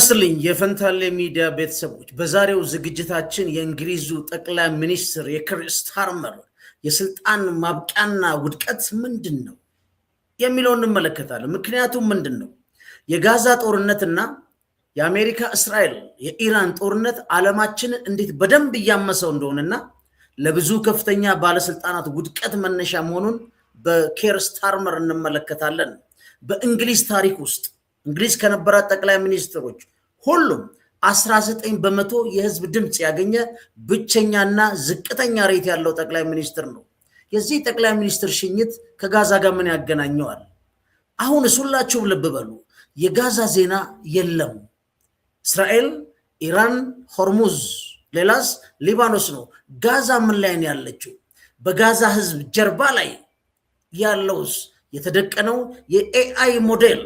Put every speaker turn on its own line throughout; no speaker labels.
ይስጥልኝ የፈንታሌ ሚዲያ ቤተሰቦች፣ በዛሬው ዝግጅታችን የእንግሊዙ ጠቅላይ ሚኒስትር የኪር ስታርመር የስልጣን ማብቂያና ውድቀት ምንድን ነው የሚለውን እንመለከታለን። ምክንያቱም ምንድን ነው? የጋዛ ጦርነትና የአሜሪካ እስራኤል የኢራን ጦርነት ዓለማችንን እንዴት በደንብ እያመሰው እንደሆነና ለብዙ ከፍተኛ ባለስልጣናት ውድቀት መነሻ መሆኑን በኬር ስታርመር እንመለከታለን። በእንግሊዝ ታሪክ ውስጥ እንግሊዝ ከነበራት ጠቅላይ ሚኒስትሮች ሁሉም 19% የህዝብ ድምፅ ያገኘ ብቸኛና ዝቅተኛ rate ያለው ጠቅላይ ሚኒስትር ነው። የዚህ ጠቅላይ ሚኒስትር ሽኝት ከጋዛ ጋር ምን ያገናኘዋል? አሁንስ ሁላችሁም ልብ በሉ፣ የጋዛ ዜና የለም። እስራኤል፣ ኢራን፣ ሆርሙዝ፣ ሌላስ ሊባኖስ ነው። ጋዛ ምን ላይ ነው ያለችው? በጋዛ ህዝብ ጀርባ ላይ ያለውስ የተደቀነው የ AI ሞዴል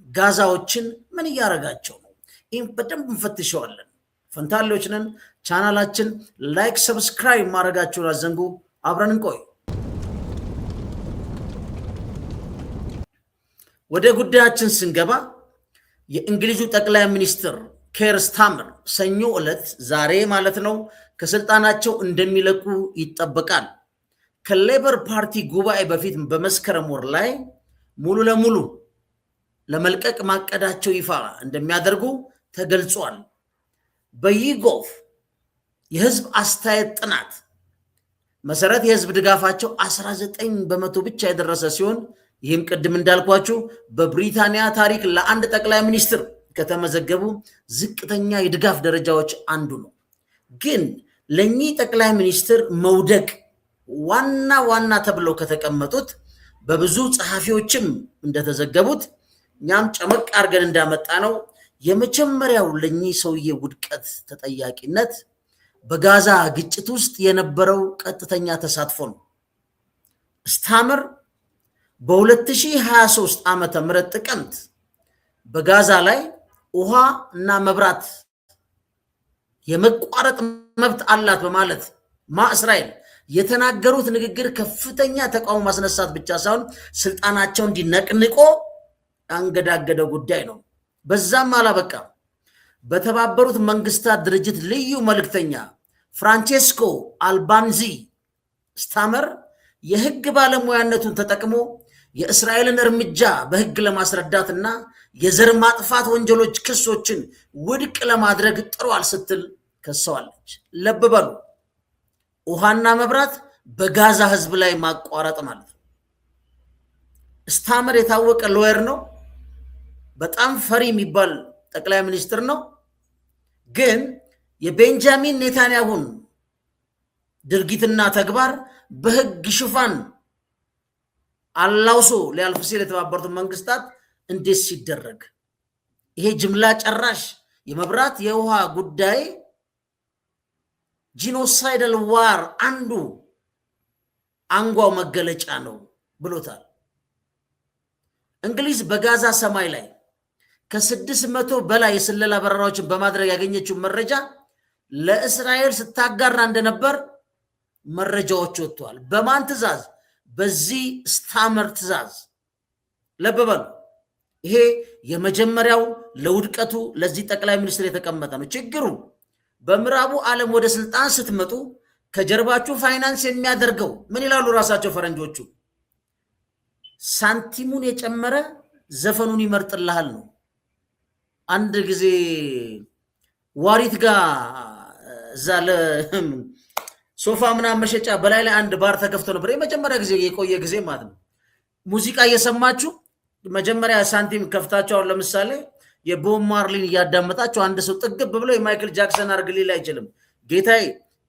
ጋዛዎችን ምን እያደረጋቸው ነው? ይህም በደንብ እንፈትሸዋለን። ፈንታሌዎች ነን። ቻናላችን like፣ subscribe ማድረጋችሁን አትዘንጉ። አብረን እንቆይ። ወደ ጉዳያችን ስንገባ የእንግሊዙ ጠቅላይ ሚኒስትር ኬር ስታርመር ሰኞ ዕለት፣ ዛሬ ማለት ነው፣ ከስልጣናቸው እንደሚለቁ ይጠበቃል። ከሌበር ፓርቲ ጉባኤ በፊት በመስከረም ወር ላይ ሙሉ ለሙሉ ለመልቀቅ ማቀዳቸው ይፋ እንደሚያደርጉ ተገልጿል። በ YouGov የህዝብ አስተያየት ጥናት መሰረት የህዝብ ድጋፋቸው 19% ብቻ የደረሰ ሲሆን ይህም ቅድም እንዳልኳችሁ በብሪታንያ ታሪክ ለአንድ ጠቅላይ ሚኒስትር ከተመዘገቡ ዝቅተኛ የድጋፍ ደረጃዎች አንዱ ነው። ግን ለእኚህ ጠቅላይ ሚኒስትር መውደቅ ዋና ዋና ተብለው ከተቀመጡት፣ በብዙ ጸሐፊዎችም እንደተዘገቡት፣ እኛም ጨመቅ አድርገን እንዳመጣነው፣ የመጀመሪያው ለእኚህ ሰውዬ ውድቀት ተጠያቂነት በጋዛ ግጭት ውስጥ የነበረው ቀጥተኛ ተሳትፎ ነው። ስታመር በ2023 ዓመተ ምህረት ጥቅምት በጋዛ ላይ ውሃ እና መብራት የመቋረጥ መብት አላት በማለት እስራኤል የተናገሩት ንግግር ከፍተኛ ተቃውሞ ማስነሳት ብቻ ሳይሆን ስልጣናቸው እንዲነቅንቆ ያንገዳገደ ጉዳይ ነው። በዛም አላበቃም። በተባበሩት መንግስታት ድርጅት ልዩ መልእክተኛ ፍራንቼስኮ አልባንዚ ስታመር የህግ ባለሙያነቱን ተጠቅሞ የእስራኤልን እርምጃ በህግ ለማስረዳትና የዘር ማጥፋት ወንጀሎች ክሶችን ውድቅ ለማድረግ ጥሯል ስትል ከሰዋለች። ልብ በሉ፣ ውሃና መብራት በጋዛ ህዝብ ላይ ማቋረጥ ማለት ነው። ስታመር የታወቀ lawyer ነው። በጣም ፈሪ የሚባል ጠቅላይ ሚኒስትር ነው። ግን የቤንጃሚን ኔታንያሁን ድርጊትና ተግባር በህግ ሽፋን አላውሶ ሊያልፍ ሲል የተባበሩት መንግስታት እንዴት ሲደረግ ይሄ ጅምላ ጨራሽ የመብራት የውሃ ጉዳይ genocidal war አንዱ አንጓው መገለጫ ነው ብሎታል። እንግሊዝ በጋዛ ሰማይ ላይ ከ600 በላይ የስለላ በረራዎችን በማድረግ ያገኘችው መረጃ ለእስራኤል ስታጋራ እንደነበር መረጃዎች ወጥተዋል። በማን ትዕዛዝ? በዚህ ስታመር ትዕዛዝ። ልብ በሉ። ይሄ የመጀመሪያው ለውድቀቱ ለዚህ ጠቅላይ ሚኒስትር የተቀመጠ ነው። ችግሩ በምዕራቡ ዓለም ወደ ስልጣን ስትመጡ ከጀርባችሁ ፋይናንስ የሚያደርገው፣ ምን ይላሉ ራሳቸው ፈረንጆቹ፣ ሳንቲሙን የጨመረ ዘፈኑን ይመርጥልሃል ነው። አንድ ጊዜ ዋሪት ጋር እዛ ሶፋ ምናምን መሸጫ በላይ ላይ አንድ ባር ተከፍቶ ነበር። የመጀመሪያ ጊዜ የቆየ ጊዜ ማለት ነው። ሙዚቃ እየሰማችሁ መጀመሪያ ሳንቲም ከፍታችሁ አሁን ለምሳሌ የቦብ ማርሊን እያዳመጣችሁ አንድ ሰው ጥግብ ብሎ የማይክል ጃክሰን አርግ ሊል አይችልም። ጌታዬ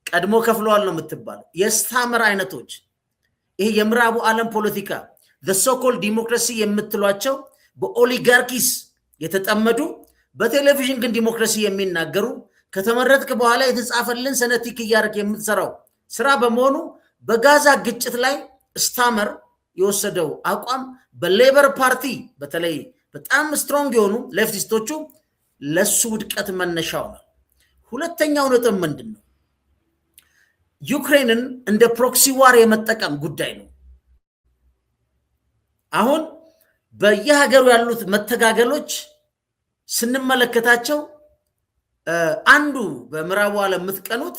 ቀድሞ ከፍለዋል ነው የምትባለው። የስታመር አይነቶች ይሄ የምዕራቡ ዓለም ፖለቲካ so-called democracy የምትሏቸው በ oligarchies የተጠመዱ፣ በቴሌቪዥን ግን ዲሞክራሲ የሚናገሩ፣ ከተመረጥክ በኋላ የተጻፈልን ሰነድ tick እያደረክ የምትሰራው ስራ በመሆኑ በጋዛ ግጭት ላይ ስታመር የወሰደው አቋም በሌበር ፓርቲ በተለይ በጣም strong የሆኑ leftist ኦቹ ለሱ ውድቀት መነሻው ነው። ሁለተኛው ነጥብ ምንድን ነው? ዩክሬንን እንደ proxy war የመጠቀም ጉዳይ ነው። አሁን በየሀገሩ ያሉት መተጋገሎች ስንመለከታቸው አንዱ በምዕራቡ ዓለም የምትቀኑት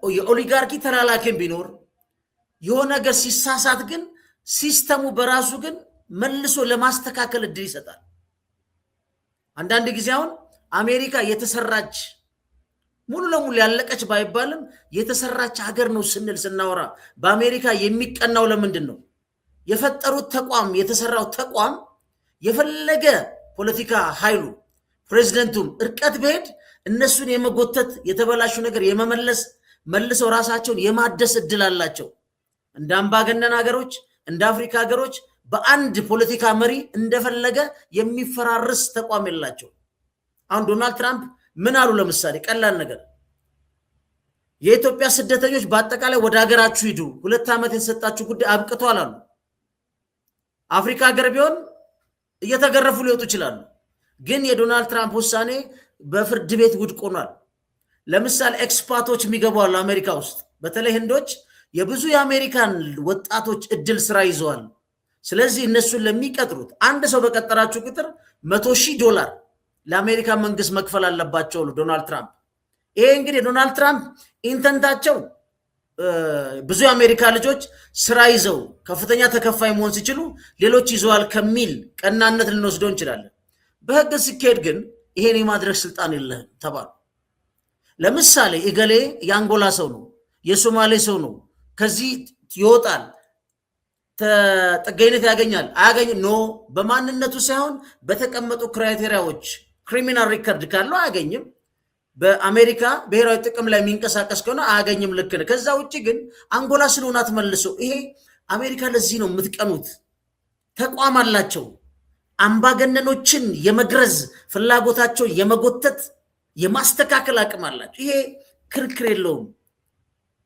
የ oligarchy ተላላኪም ቢኖር የሆነ ነገር ሲሳሳት ግን system ኡ በራሱ ግን መልሶ ለማስተካከል እድል ይሰጣል። አንዳንድ ጊዜ አሁን አሜሪካ የተሰራች፣ ሙሉ ለሙሉ ያለቀች ባይባልም የተሰራች ሀገር ነው ስንል ስናወራ በአሜሪካ የሚቀናው ለምንድን ነው? የፈጠሩት ተቋም፣ የተሰራው ተቋም የፈለገ ፖለቲካ ኃይሉ ፕሬዚደንቱም እርቀት ቢሄድ እነሱን የመጎተት፣ የተበላሹ ነገር የመመለስ፣ መልሰው ራሳቸውን የማደስ እድል አላቸው። እንደ አምባገነን ሀገሮች፣ እንደ አፍሪካ ሀገሮች በአንድ ፖለቲካ መሪ እንደፈለገ የሚፈራርስ ተቋም የላቸው። አሁን ዶናልድ ትራምፕ ምን አሉ? ለምሳሌ ቀላል ነገር፣ የኢትዮጵያ ስደተኞች በአጠቃላይ ወደ ሀገራችሁ ሂዱ፣ 2 ዓመት የተሰጣችሁ ጉዳይ አብቅቷል አሉ። አፍሪካ ሀገር ቢሆን እየተገረፉ ሊወጡ ይችላሉ። ግን የዶናልድ ትራምፕ ውሳኔ በፍርድ ቤት ውድቅ ሆኗል። ለምሳሌ expat ኦች የሚገቡ አሉ አሜሪካ ውስጥ፣ በተለይ ህንዶች የብዙ የአሜሪካን ወጣቶች እድል ስራ ይዘዋል። ስለዚህ እነሱን ለሚቀጥሩት አንድ ሰው በቀጠራችሁ ቁጥር $100,000 ለአሜሪካ መንግስት መክፈል አለባቸው ዶናልድ ትራምፕ። ይሄ እንግዲህ ዶናልድ ትራምፕ intent ኣቸው ብዙ የአሜሪካ ልጆች ስራ ይዘው ከፍተኛ ተከፋይ መሆን ሲችሉ ሌሎች ይዘዋል ከሚል ቀናነት ልንወስደው እንችላለን። በህግ ሲካሄድ ግን ይሄን የማድረግ ስልጣን የለህም ተባሉ። ለምሳሌ እገሌ የአንጎላ ሰው ነው፣ የሶማሌ ሰው ነው፣ ከዚህ ይወጣል፣ ጥገኝነት ያገኛል አያገኝም? No፣ በማንነቱ ሳይሆን በተቀመጡ criteria ዎች criminal record ካለው አያገኝም። በአሜሪካ ብሔራዊ ጥቅም ላይ የሚንቀሳቀስ ከሆነ አያገኝም። ልክ ነህ። ከዛ ውጭ ግን አንጎላ ስለሆነ አትመልሶ። ይሄ አሜሪካ ለዚህ ነው የምትቀኑት። ተቋም አላቸው። አምባገነኖችን የመግረዝ፣ ፍላጎታቸውን የመጎተት፣ የማስተካከል አቅም አላቸው። ይሄ ክርክር የለውም።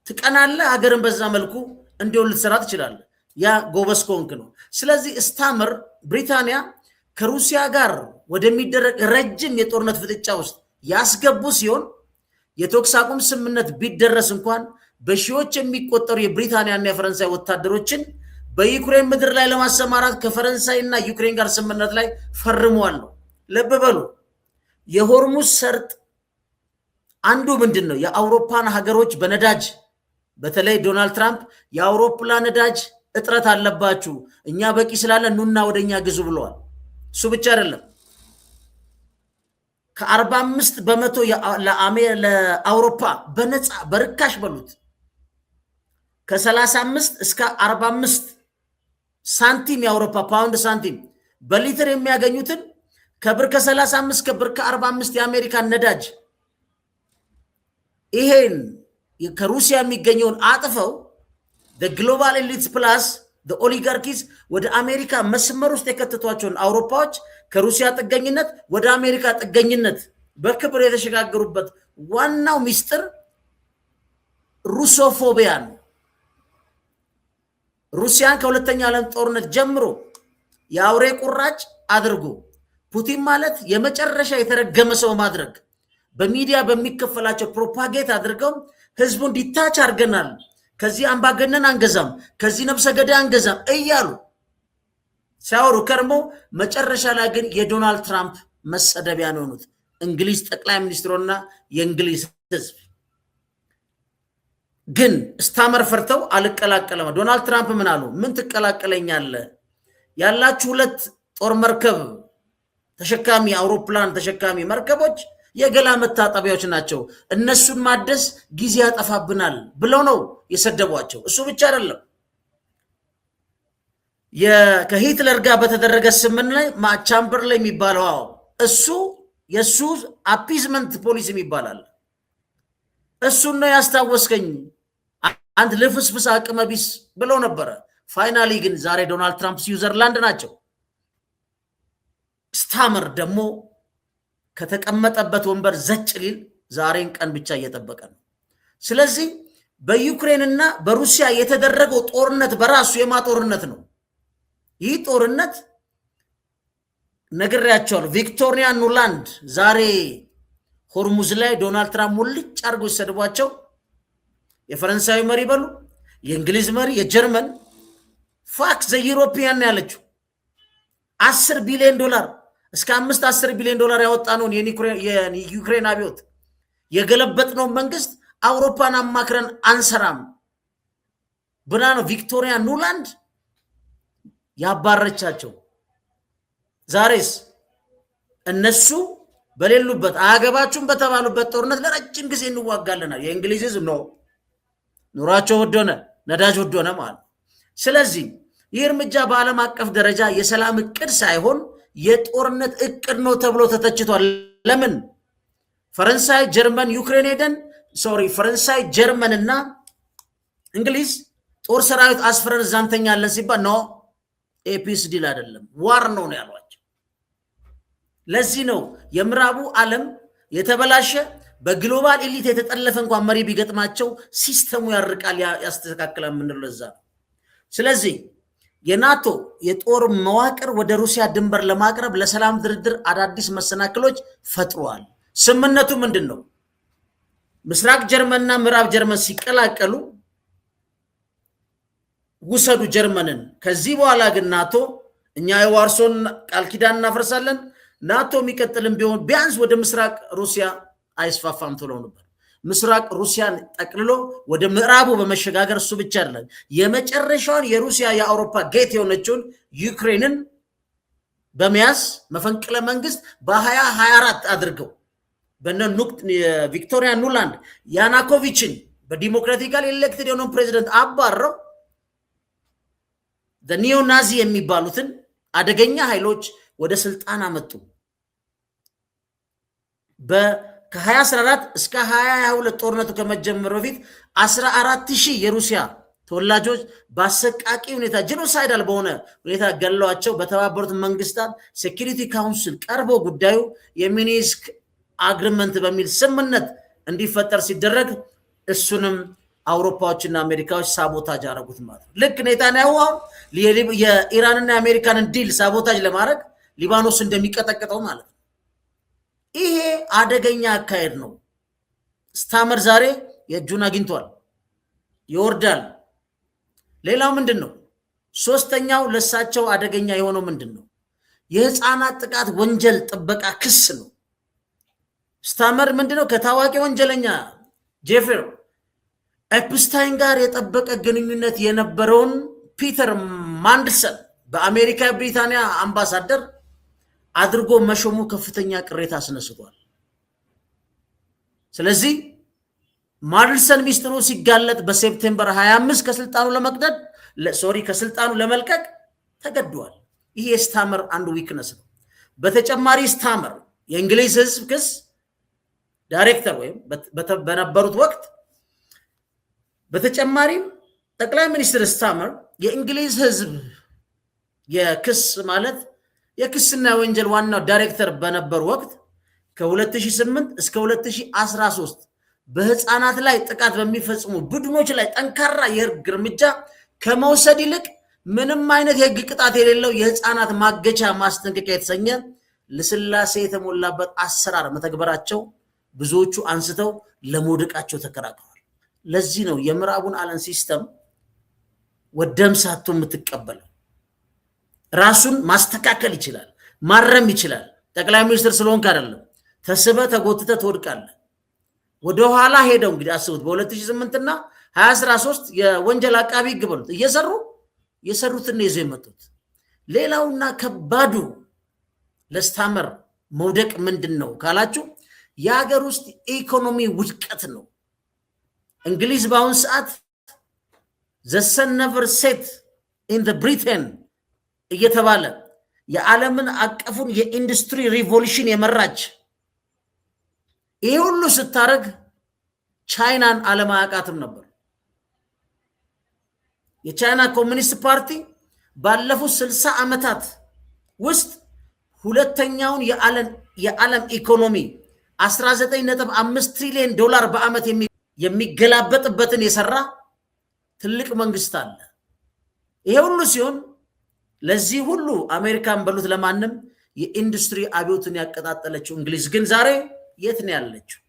ትቀናለህ፣ ሀገርን በዛ መልኩ እንዲሆን ልትሰራ ትችላለህ። ያ ጎበዝ ከሆንክ ነው። ስለዚህ ስታመር ብሪታንያ ከሩሲያ ጋር ወደሚደረግ ረጅም የጦርነት ፍጥጫ ውስጥ ያስገቡ ሲሆን የተኩስ አቁም ስምምነት ቢደረስ እንኳን በሺዎች የሚቆጠሩ የብሪታንያና የፈረንሳይ ወታደሮችን በዩክሬን ምድር ላይ ለማሰማራት ከፈረንሳይና ዩክሬን ጋር ስምምነት ላይ ፈርመዋል ነው። ልብ በሉ፣ የሆርሙዝ ሰርጥ አንዱ ምንድን ነው? የአውሮፓን ሀገሮች በነዳጅ፣ በተለይ ዶናልድ ትራምፕ የአውሮፕላን ነዳጅ እጥረት አለባችሁ፣ እኛ በቂ ስላለ ኑና ወደ እኛ ግዙ ብለዋል። እሱ ብቻ አይደለም፣ ከ45% ለአውሮፓ በነፃ፣ በርካሽ በሉት፣ ከ35 እስከ 45 ሳንቲም የአውሮፓ ፓውንድ ሳንቲም በሊትር የሚያገኙትን ከብር ከ35 ከብር ከ45 የአሜሪካን ነዳጅ ይሄን ከሩሲያ የሚገኘውን አጥፈው global elites plus oligarchies ወደ አሜሪካ መስመር ውስጥ የከተቷቸውን አውሮፓዎች ከሩሲያ ጥገኝነት ወደ አሜሪካ ጥገኝነት በክብር የተሸጋገሩበት ዋናው ሚስጥር Russophobia ነው። ሩሲያን ከሁለተኛ ዓለም ጦርነት ጀምሮ የአውሬ ቁራጭ አድርጎ፣ ፑቲን ማለት የመጨረሻ የተረገመ ሰው ማድረግ፣ በሚዲያ በሚከፈላቸው propagate አድርገው ህዝቡን detach አድርገናል፣ ከዚህ አምባገነን አንገዛም፣ ከዚህ ነብሰ ገዳይ አንገዛም እያሉ ሲያወሩ ከርመው መጨረሻ ላይ ግን የዶናልድ ትራምፕ መሰደቢያ ነው የሆኑት እንግሊዝ ጠቅላይ ሚኒስትሩና የእንግሊዝ ህዝብ። ግን ስታመር ፈርተው አልቀላቀለም። ዶናልድ ትራምፕ ምን አሉ? ምን ትቀላቀለኛለህ? ያላችሁ ሁለት ጦር መርከብ ተሸካሚ፣ አውሮፕላን ተሸካሚ መርከቦች የገላ መታጠቢያዎች ናቸው። እነሱን ማደስ ጊዜ ያጠፋብናል ብለው ነው የሰደቧቸው። እሱ ብቻ አይደለም። ከሂትለር ጋር በተደረገ ስምምነት ላይ ቻምበርሌን የሚባለው፣ አዎ፣ እሱ የእሱ appeasement policy ይባላል። እሱን ነው ያስታወስከኝ አንድ ልፍስፍስ አቅመቢስ ብለው ነበረ። Finally ግን ዛሬ ዶናልድ ትራምፕ ስዊዘርላንድ ናቸው። ስታመር ደግሞ ከተቀመጠበት ወንበር ዘጭ ሊል ዛሬን ቀን ብቻ እየጠበቀ ነው። ስለዚህ በዩክሬንና በሩሲያ የተደረገው ጦርነት በራሱ የማ ጦርነት ነው? ይህ ጦርነት ነግሬያቸዋለሁ። ቪክቶሪያ ኑላንድ ዛሬ ሆርሙዝ ላይ ዶናልድ ትራምፕ ሙልጭ አድርገው ሲሰድቧቸው የፈረንሳዊ መሪ በሉ፣ የእንግሊዝ መሪ፣ የጀርመን "Fuck the European" ያለችው፣ $10 ቢሊዮን እስከ 5 10 ቢሊዮን ዶላር ያወጣነውን የዩክሬን አብዮት የገለበጥነውን መንግስት አውሮፓን አማክረን አንሰራም ብላ ነው ቪክቶሪያ ኑላንድ ያባረቻቸው። ዛሬስ እነሱ በሌሉበት፣ አያገባችሁም በተባሉበት ጦርነት ለረጅም ጊዜ እንዋጋለናል። የእንግሊዝ ህዝብ ነው፣ ኑሯቸው ውድ ሆነ፣ ነዳጅ ውድ ሆነ ማለት ነው። ስለዚህ ይህ እርምጃ በዓለም አቀፍ ደረጃ የሰላም እቅድ ሳይሆን የጦርነት እቅድ ነው ተብሎ ተተችቷል። ለምን? ፈረንሳይ፣ ጀርመን ዩክሬን ሄደን፣ sorry፣ ፈረንሳይ፣ ጀርመን እና እንግሊዝ ጦር ሰራዊት አስፍረን እዛ እንተኛለን ሲባል no፣ peace deal አይደለም፣ war ነው ነው ያሏቸው። ለዚህ ነው የምዕራቡ ዓለም የተበላሸ፣ በ global elite የተጠለፈ እንኳን መሪ ቢገጥማቸው system ኡ ያርቃል፣ ያስተካክላል የምንለው ለዛ ነው። ስለዚህ የናቶ የጦር መዋቅር ወደ ሩሲያ ድንበር ለማቅረብ ለሰላም ድርድር አዳዲስ መሰናክሎች ፈጥሯል። ስምምነቱ ምንድን ነው? ምስራቅ ጀርመንና ምዕራብ ጀርመን ሲቀላቀሉ ውሰዱ ጀርመንን። ከዚህ በኋላ ግን ናቶ፣ እኛ የዋርሶን ቃል ኪዳን እናፈርሳለን፣ ናቶ የሚቀጥልም ቢሆን ቢያንስ ወደ ምስራቅ ሩሲያ አይስፋፋም ትለው ነበር። ምስራቅ ሩሲያን ጠቅልሎ ወደ ምዕራቡ በመሸጋገር፣ እሱ ብቻ አይደለም፣ የመጨረሻውን የሩሲያ የአውሮፓ gate የሆነችውን ዩክሬንን በመያዝ መፈንቅለ መንግስት በ2024 አድርገው በነ ቪክቶሪያ ኑላንድ ያኑኮቪችን በ democratically elected የሆነውን ፕሬዚደንት አባረው neo Nazi የሚባሉትን አደገኛ ኃይሎች ወደ ስልጣን አመጡ። ከ2014 እስከ 2022 ጦርነቱ ከመጀመሩ በፊት 14 ሺህ የሩሲያ ተወላጆች በአሰቃቂ ሁኔታ፣ genocidal በሆነ ሁኔታ ገለዋቸው በተባበሩት መንግስታት Security Council ቀርቦ ጉዳዩ የሚንስክ agreement በሚል ስምምነት እንዲፈጠር ሲደረግ እሱንም አውሮፓዎችና አሜሪካዎች sabotage አደረጉት ማለት ነው። ልክ ኔታንያሁ አሁን የኢራንና የአሜሪካንን deal sabotage ለማድረግ ሊባኖስ እንደሚቀጠቅጠው ማለት ነው። ይሄ አደገኛ አካሄድ ነው። ስታመር ዛሬ የእጁን አግኝቷል፣ ይወርዳል። ሌላው ምንድን ነው? ሶስተኛው ለሳቸው አደገኛ የሆነው ምንድን ነው? የህፃናት ጥቃት ወንጀል ጥበቃ ክስ ነው። ስታመር ምንድን ነው? ከታዋቂ ወንጀለኛ ጄፍሪ ኤፕስታይን ጋር የጠበቀ ግንኙነት የነበረውን ፒተር ማንድሰን በአሜሪካ ብሪታንያ አምባሳደር አድርጎ መሾሙ ከፍተኛ ቅሬታ አስነስቷል። ስለዚህ ማንድልሰን ሚስጥሩ ሲጋለጥ በ September 25 ከስልጣኑ ለመቅደድ፣ sorry፣ ከስልጣኑ ለመልቀቅ ተገዷል። ይህ የስታመር አንዱ weakness ነው። በተጨማሪ ስታመር የእንግሊዝ ህዝብ ክስ ዳይሬክተር ወይም በነበሩት ወቅት፣ በተጨማሪም ጠቅላይ ሚኒስትር ስታመር የእንግሊዝ ህዝብ የክስ ማለት የክስና የወንጀል ዋናው ዳይሬክተር በነበሩ ወቅት ከ2008 እስከ 2013 በህፃናት ላይ ጥቃት በሚፈጽሙ ቡድኖች ላይ ጠንካራ የህግ እርምጃ ከመውሰድ ይልቅ ምንም አይነት የህግ ቅጣት የሌለው የህፃናት ማገቻ ማስጠንቀቂያ የተሰኘ ልስላሴ የተሞላበት አሰራር መተግበራቸው ብዙዎቹ አንስተው ለመውደቃቸው ተከራክረዋል። ለዚህ ነው የምዕራቡን ዓለም system ወደም ሳቶ የምትቀበለው። ራሱን ማስተካከል ይችላል፣ ማረም ይችላል። ጠቅላይ ሚኒስትር ስለሆንክ አይደለም። ተስበህ ተጎትተህ ትወድቃለህ። ወደኋላ ሄደው እንግዲህ አስቡት፣ በ2008 እና 2013 የወንጀል አቃቢ ህግ በሉት እየሰሩ የሰሩትን ይዘው የመጡት። ሌላውና ከባዱ ለስታመር መውደቅ ምንድን ነው ካላችሁ የሀገር ውስጥ ኢኮኖሚ ውድቀት ነው። እንግሊዝ በአሁን ሰዓት "the sun never set in Britain" እየተባለ የዓለምን አቀፉን የኢንዱስትሪ revolution የመራች፣ ይህ ሁሉ ስታደርግ ቻይናን ዓለም አያውቃትም ነበር። የቻይና ኮሚኒስት ፓርቲ ባለፉት 60 ዓመታት ውስጥ ሁለተኛውን የዓለም ኢኮኖሚ 19.5 ትሪሊዮን ዶላር በዓመት የሚገላበጥበትን የሰራ ትልቅ መንግስት አለ። ይሄ ሁሉ ሲሆን ለዚህ ሁሉ አሜሪካን በሉት ለማንም የኢንዱስትሪ አብዮትን ያቀጣጠለችው እንግሊዝ ግን ዛሬ የት ነው ያለችው?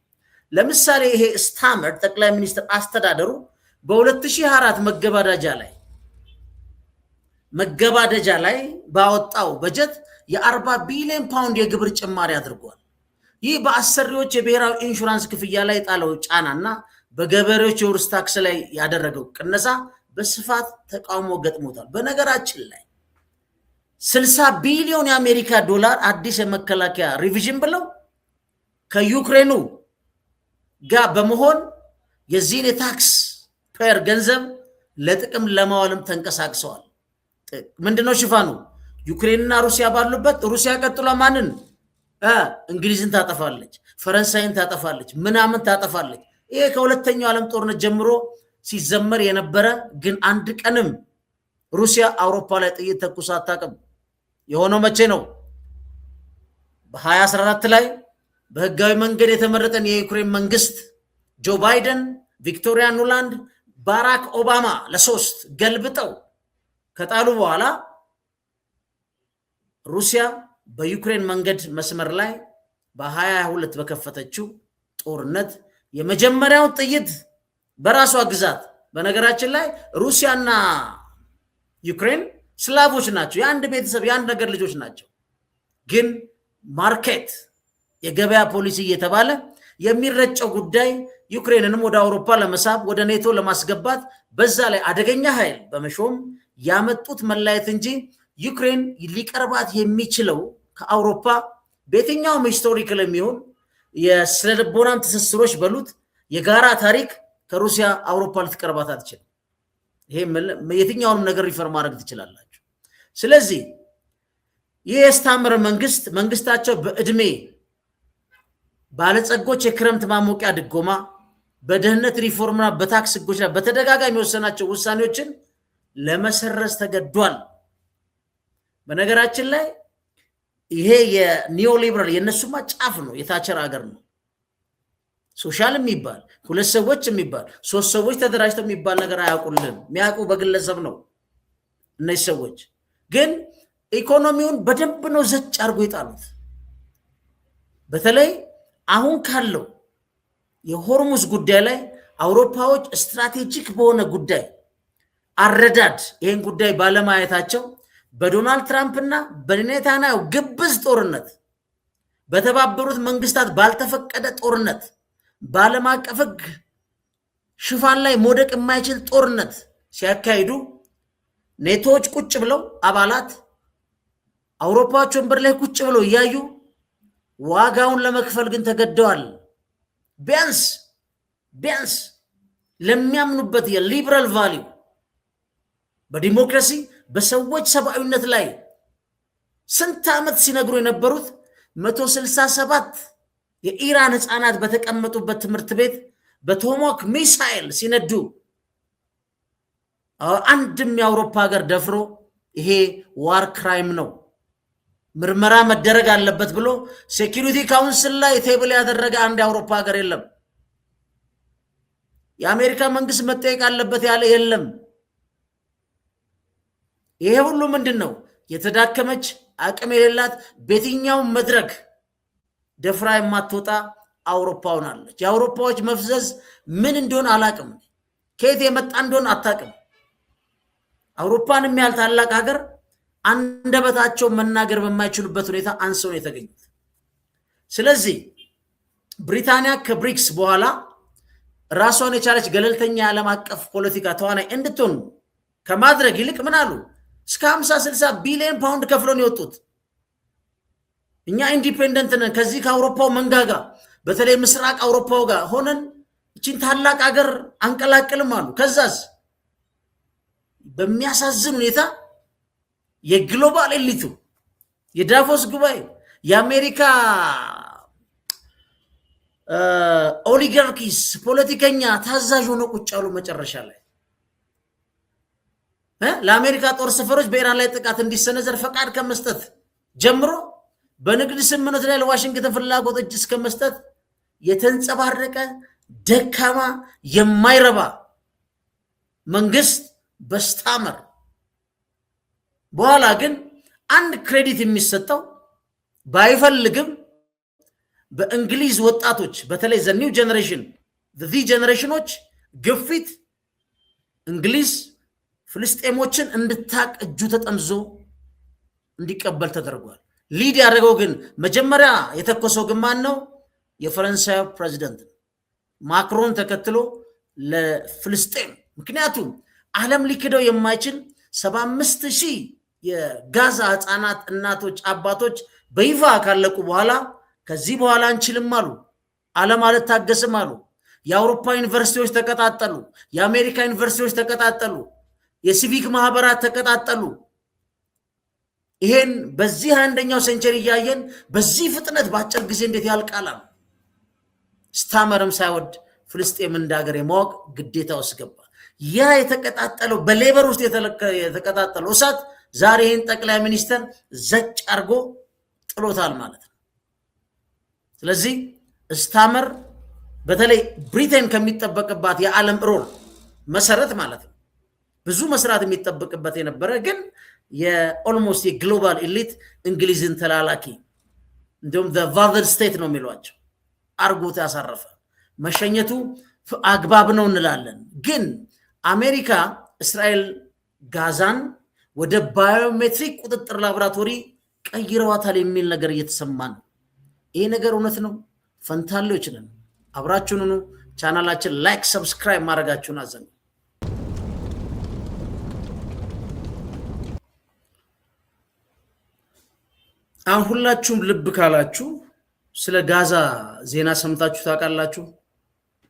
ለምሳሌ ይሄ ስታመር ጠቅላይ ሚኒስትር አስተዳደሩ በ2024 መገባደጃ ላይ ባወጣው በጀት የ40 ቢሊዮን ፓውንድ የግብር ጭማሪ አድርጓል። ይህ በአሰሪዎች የብሔራዊ ኢንሹራንስ ክፍያ ላይ የጣለው ጫናና በገበሬዎች የውርስ ታክስ ላይ ያደረገው ቅነሳ በስፋት ተቃውሞ ገጥሞታል። በነገራችን ላይ 60 ቢሊዮን የአሜሪካ ዶላር አዲስ የመከላከያ revision ብለው ከዩክሬኑ ጋር በመሆን የዚህን የ tax payer ገንዘብ ለጥቅም ለማዋልም ተንቀሳቅሰዋል። ምንድነው ሽፋኑ? ዩክሬንና ሩሲያ ባሉበት ሩሲያ ቀጥሏ ማንን? እንግሊዝን ታጠፋለች፣ ፈረንሳይን ታጠፋለች፣ ምናምን ታጠፋለች። ይሄ ከሁለተኛው ዓለም ጦርነት ጀምሮ ሲዘመር የነበረ፣ ግን አንድ ቀንም ሩሲያ አውሮፓ ላይ ጥይት ተኩሳ አታውቅም። የሆነው መቼ ነው? በ2014 ላይ በህጋዊ መንገድ የተመረጠን የዩክሬን መንግስት ጆ ባይደን፣ ቪክቶሪያ ኑላንድ፣ ባራክ ኦባማ ለሶስት ገልብጠው ከጣሉ በኋላ ሩሲያ በዩክሬን መንገድ መስመር ላይ በ2022 በከፈተችው ጦርነት የመጀመሪያው ጥይት በራሷ ግዛት፣ በነገራችን ላይ ሩሲያና ዩክሬን ስላቮች ናቸው። የአንድ ቤተሰብ፣ የአንድ ነገር ልጆች ናቸው። ግን market የገበያ ፖሊሲ እየተባለ የሚረጨው ጉዳይ ዩክሬንንም ወደ አውሮፓ ለመሳብ፣ ወደ ኔቶ ለማስገባት፣ በዛ ላይ አደገኛ ኃይል በመሾም ያመጡት መለያየት እንጂ ዩክሬን ሊቀርባት የሚችለው ከአውሮፓ በየትኛውም historical የሚሆን የስነልቦናም ትስስሮች በሉት የጋራ ታሪክ ከሩሲያ አውሮፓ ልትቀርባት አትችልም። ይሄ የትኛውንም ነገር refer ማድረግ ትችላላችሁ። ስለዚህ ይህ የስታመር መንግስት፣ መንግስታቸው በእድሜ ባለጸጎች የክረምት ማሞቂያ ድጎማ፣ በድህነት ሪፎርምና በታክስ ህጎች ላይ በተደጋጋሚ የወሰናቸው ውሳኔዎችን ለመሰረዝ ተገዷል። በነገራችን ላይ ይሄ የ neoliberal የእነሱማ ጫፍ ነው፣ የታቸር ሀገር ነው። Social የሚባል፣ ሁለት ሰዎች የሚባል፣ ሶስት ሰዎች ተደራጅተው የሚባል ነገር አያውቁልህም። የሚያውቁ በግለሰብ ነው። እነዚህ ሰዎች ግን ኢኮኖሚውን በደንብ ነው ዘጭ አድርጎ የጣሉት። በተለይ አሁን ካለው የሆርሙዝ ጉዳይ ላይ አውሮፓዎች strategic በሆነ ጉዳይ አረዳድ ይህን ጉዳይ ባለማየታቸው በዶናልድ ትራምፕ እና በኔታንያሁ ግብዝ ጦርነት፣ በተባበሩት መንግስታት ባልተፈቀደ ጦርነት፣ በዓለም አቀፍ ሕግ ሽፋን ላይ መውደቅ የማይችል ጦርነት ሲያካሂዱ ኔቶዎች ቁጭ ብለው፣ አባላት አውሮፓዎች ወንበር ላይ ቁጭ ብለው እያዩ ዋጋውን ለመክፈል ግን ተገደዋል። ቢያንስ ቢያንስ ለሚያምኑበት የ liberal value፣ በዲሞክራሲ፣ በሰዎች ሰብአዊነት ላይ ስንት ዓመት ሲነግሩ የነበሩት 167 የኢራን ህፃናት በተቀመጡበት ትምህርት ቤት በ Tomahawk ሚሳይል ሲነዱ አንድም የአውሮፓ ሀገር ደፍሮ ይሄ war crime ነው፣ ምርመራ መደረግ አለበት ብሎ Security Council ላይ table ያደረገ አንድ የአውሮፓ ሀገር የለም። የአሜሪካ መንግስት መጠየቅ አለበት ያለ የለም። ይሄ ሁሉ ምንድን ነው? የተዳከመች፣ አቅም የሌላት፣ በየትኛውም መድረክ ደፍራ የማትወጣ አውሮፓ ሆናለች። የአውሮፓዎች መፍዘዝ ምን እንደሆነ አላቅም። ከየት የመጣ እንደሆነ አታቅም። አውሮፓን የሚያህል ታላቅ ሀገር አንደበታቸው መናገር በማይችሉበት ሁኔታ አንሰው ነው የተገኙት። ስለዚህ ብሪታንያ ከብሪክስ በኋላ ራሷን የቻለች ገለልተኛ የዓለም አቀፍ ፖለቲካ ተዋናይ እንድትሆን ከማድረግ ይልቅ ምን አሉ? እስከ 50 60 ቢሊዮን ፓውንድ ከፍለው ነው የወጡት። እኛ independent ነን፣ ከዚህ ከአውሮፓው መንጋ ጋር፣ በተለይ ምስራቅ አውሮፓው ጋር ሆነን እቺን ታላቅ ሀገር አንቀላቅልም አሉ። ከዛስ በሚያሳዝን ሁኔታ የ global elite ኡ፣ የዳቮስ ጉባኤ፣ የአሜሪካ oligarchies ፖለቲከኛ ታዛዥ ሆነው ቁጭ አሉ። መጨረሻ ላይ ለአሜሪካ ጦር ሰፈሮች በኢራን ላይ ጥቃት እንዲሰነዘር ፈቃድ ከመስጠት ጀምሮ በንግድ ስምምነት ላይ ለዋሽንግተን ፍላጎት እጅ እስከ መስጠት የተንጸባረቀ ደካማ፣ የማይረባ መንግስት በስታመር። በኋላ ግን አንድ credit የሚሰጠው ባይፈልግም በእንግሊዝ ወጣቶች፣ በተለይ the new generation፣ Z generation ኖች ግፊት እንግሊዝ ፍልስጤሞችን እንድታቅ እጁ ተጠምዞ እንዲቀበል ተደርጓል። Lead ያደረገው ግን፣ መጀመሪያ የተኮሰው ግን ማን ነው? የፈረንሳዩ ፕሬዚደንት ማክሮን ተከትሎ ለፍልስጤም። ምክንያቱም ዓለም ሊክደው የማይችል 75,000 የጋዛ ህፃናት፣ እናቶች፣ አባቶች በይፋ ካለቁ በኋላ ከዚህ በኋላ አንችልም አሉ። ዓለም አልታገስም አሉ። የአውሮፓ ዩኒቨርሲቲዎች ተቀጣጠሉ። የአሜሪካ ዩኒቨርሲቲዎች ተቀጣጠሉ። የሲቪክ ማህበራት ተቀጣጠሉ። ይሄን በዚህ 21ኛው century እያየን በዚህ ፍጥነት በአጭር ጊዜ እንዴት ያልቃል አሉ። ስታመርም ሳይወድ ፍልስጤም እንደ ሀገር የማወቅ ግዴታ ውስጥ ገባ። ያ የተቀጣጠለው፣ በ Labour ውስጥ የተቀጣጠለው እሳት ዛሬ ይህን ጠቅላይ ሚኒስትር ዘጭ አድርጎ ጥሎታል ማለት ነው። ስለዚህ ስታመር በተለይ ብሪቴን ከሚጠበቅባት የዓለም role መሰረት ማለት ነው ብዙ መስራት የሚጠበቅበት የነበረ፣ ግን የ almost የ global elite እንግሊዝን ተላላኪ፣ እንዲሁም vassal state ነው የሚሏቸው፣ አርጎት ያሳረፈ መሸኘቱ አግባብ ነው እንላለን። ግን አሜሪካ እስራኤል ጋዛን ወደ biometric ቁጥጥር ላቦራቶሪ ቀይረዋታል የሚል ነገር እየተሰማ ነው። ይሄ ነገር እውነት ነው? ፈንታሌዎች ነን። አብራችሁን ሁኑ። ቻናላችን like፣ subscribe ማድረጋችሁን አትዘንጉ። አሁን ሁላችሁም ልብ ካላችሁ ስለ ጋዛ ዜና ሰምታችሁ ታውቃላችሁ?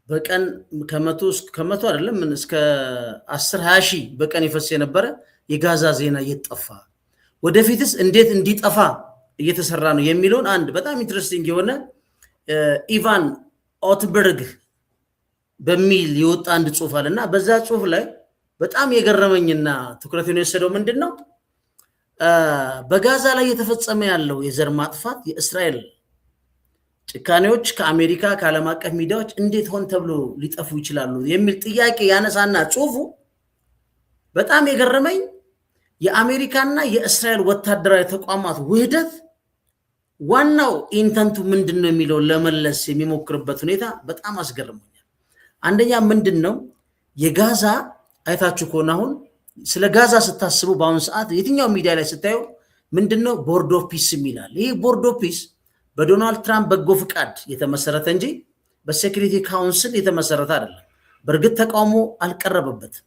በቀን ከ100 አይደለም ምን እስከ 10 20 ሺህ በቀን ይፈስ የነበረ የጋዛ ዜና እየጠፋ፣ ወደፊትስ እንዴት እንዲጠፋ እየተሰራ ነው የሚለውን አንድ በጣም interesting የሆነ ኢቫን ኦትበርግ በሚል የወጣ አንድ ጽሁፍ አለ። እና በዛ ጽሁፍ ላይ በጣም የገረመኝና ትኩረትን የወሰደው ምንድን ነው? በጋዛ ላይ እየተፈጸመ ያለው የዘር ማጥፋት፣ የእስራኤል ጭካኔዎች ከአሜሪካ፣ ከዓለም አቀፍ ሚዲያዎች እንዴት ሆን ተብሎ ሊጠፉ ይችላሉ የሚል ጥያቄ ያነሳና ጽሁፉ በጣም የገረመኝ የአሜሪካና የእስራኤል ወታደራዊ ተቋማት ውህደት ዋናው intent ኡ ምንድን ነው የሚለውን ለመመለስ የሚሞክርበት ሁኔታ በጣም አስገርሞኛል። አንደኛ ምንድን ነው፣ የጋዛ አይታችሁ ከሆነ አሁን ስለ ጋዛ ስታስቡ በአሁኑ ሰዓት የትኛው ሚዲያ ላይ ስታዩ ምንድን ነው፣ Board of Peace ይላል። ይህ Board of Peace በዶናልድ ትራምፕ በጎ ፍቃድ የተመሰረተ እንጂ በ Security Council የተመሰረተ አይደለም። በእርግጥ ተቃውሞ አልቀረበበትም።